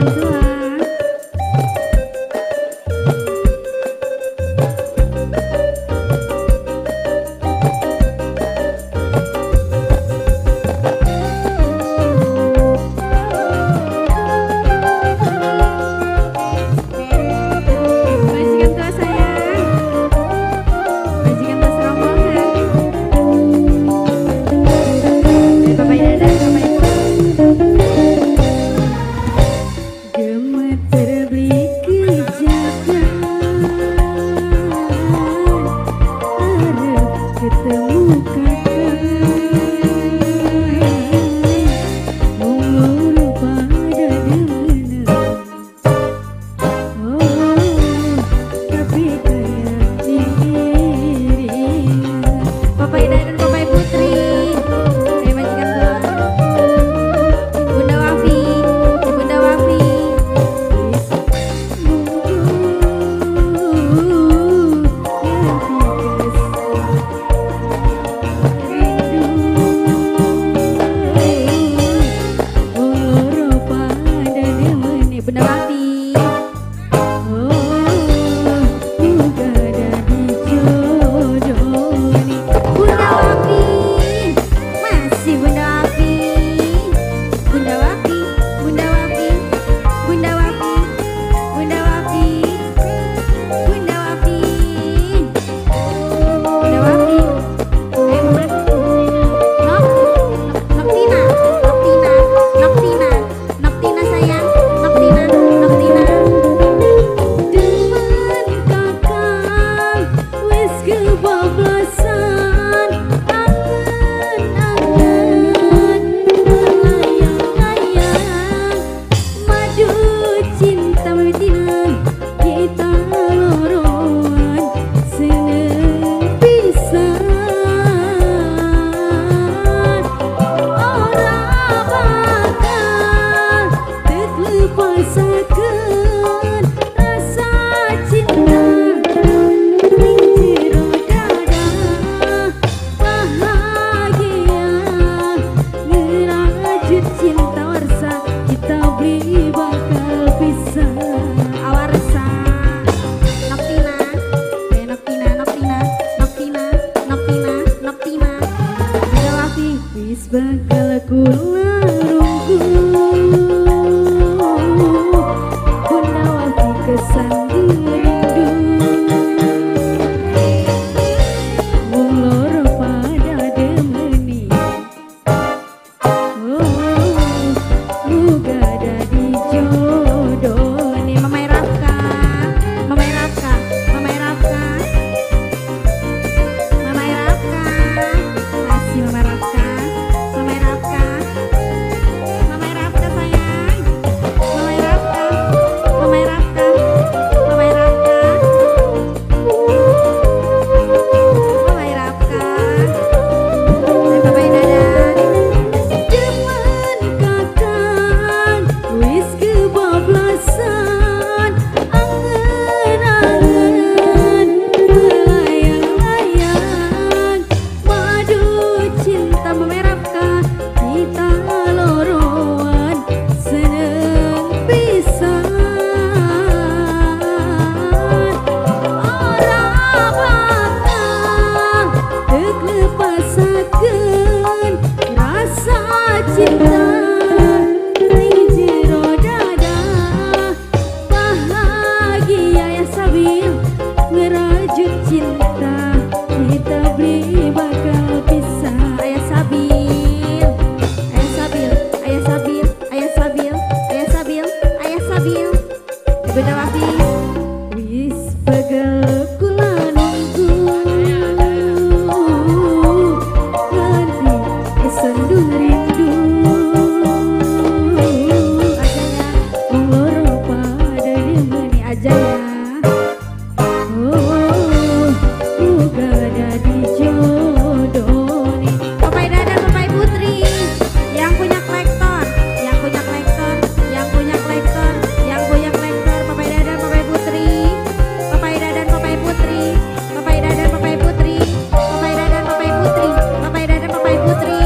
Majikan tua. Majikan tua sayang, majikan tua serombongan. Bapak Dadan, Bapak Ibu. Gemeter beli kejakan, arep ketemu kakak. Wong loro pada demenan. Oh, tapi kaya iringan. Bapak Dadan, Bapak Putri. Ayo majikan tua. Bunda Wafi, Bunda Wafi. Wis nunggu nganti kesel rindu. Wong loro pada demene. Bunda Wafi. Oh, muga dadi jodone. Bunda Wafi, masih Bunda Wafi. Bunda Wafi, Bunda Wafi, Bunda Wafi, Bunda Wafi, Bunda Wafi, Bunda Wafi. Ayo Mama. Nok, Noktina, Noktina, Noktina, Noktina sayang, Noktina, Noktina. Demen kakang wis kebablasan, angen-angen melayang-layang. Madu cinta mitina kita loroan seneng pisan. Ora bakal terlepasaken rasa cinta ning jero dada. Bahagia ngerajut cinta warsa, kita beli bakal pisah. Awarsa. Noktina, Noktina, Noktina, Noktina, Noktina, Noktina. Bunda Wafi, wis bakal kula rungku. Bunda Wafi kesandung rindu. Wong loro pada demeni. Oh, muga dadi jodone. Mama Rafka, Mama Rafka, Mama Rafka, Mama Rafka, masih Mama Rafka, Mama Rafka, Mama Rafka sayang, Mama Rafka, Mama Rafka, Mama Rafka, Mama Rafka. Bapak Dadan. Demen kakang wis kebablasan, angen-angen melayang-layang. Madu cinta Mama Rafka, kita loroan seneng pisan. Ora bakal terlepasaken rasa cinta ning jero dada. Bahagia ya sabil ngerajut cinta, kita beli bakal pisah. Ayah Sabil, Ayah Sabil, Ayah Sabil, Ayah Sabil, Ayah Sabil, Ayah Sabil. Bunda Wafi, wis pegel kula nunggu nganti kesandung rindu. Aja ya, wong loro pada demeni aja ya. Oh, muga dadi jodone. Bapak Dadan, Bapak Putri, yang punya kolektor, yang punya kolektor, yang punya kolektor, yang punya kolektor, Bapak Dadan, Bapak Putri, Bapak Dadan, Bapak Putri, Bapak Dadan, Bapak Putri, Bapak Dadan, Bapak Putri, Bapak Dadan, Bapak Putri.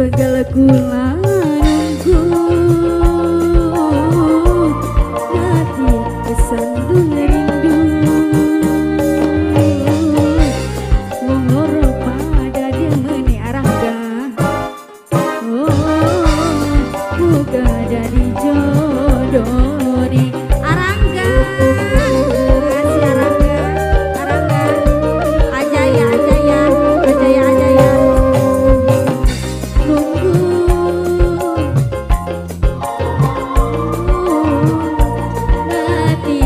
Tegal kula nunggu mati kesandung rindu. Wong loro pada demene arangga, oh buka jadi jodoh nih arangga. Kasih arangga, arangga ajaya ajaya ajaya ajaya. Nunggu mati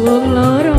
wong loro.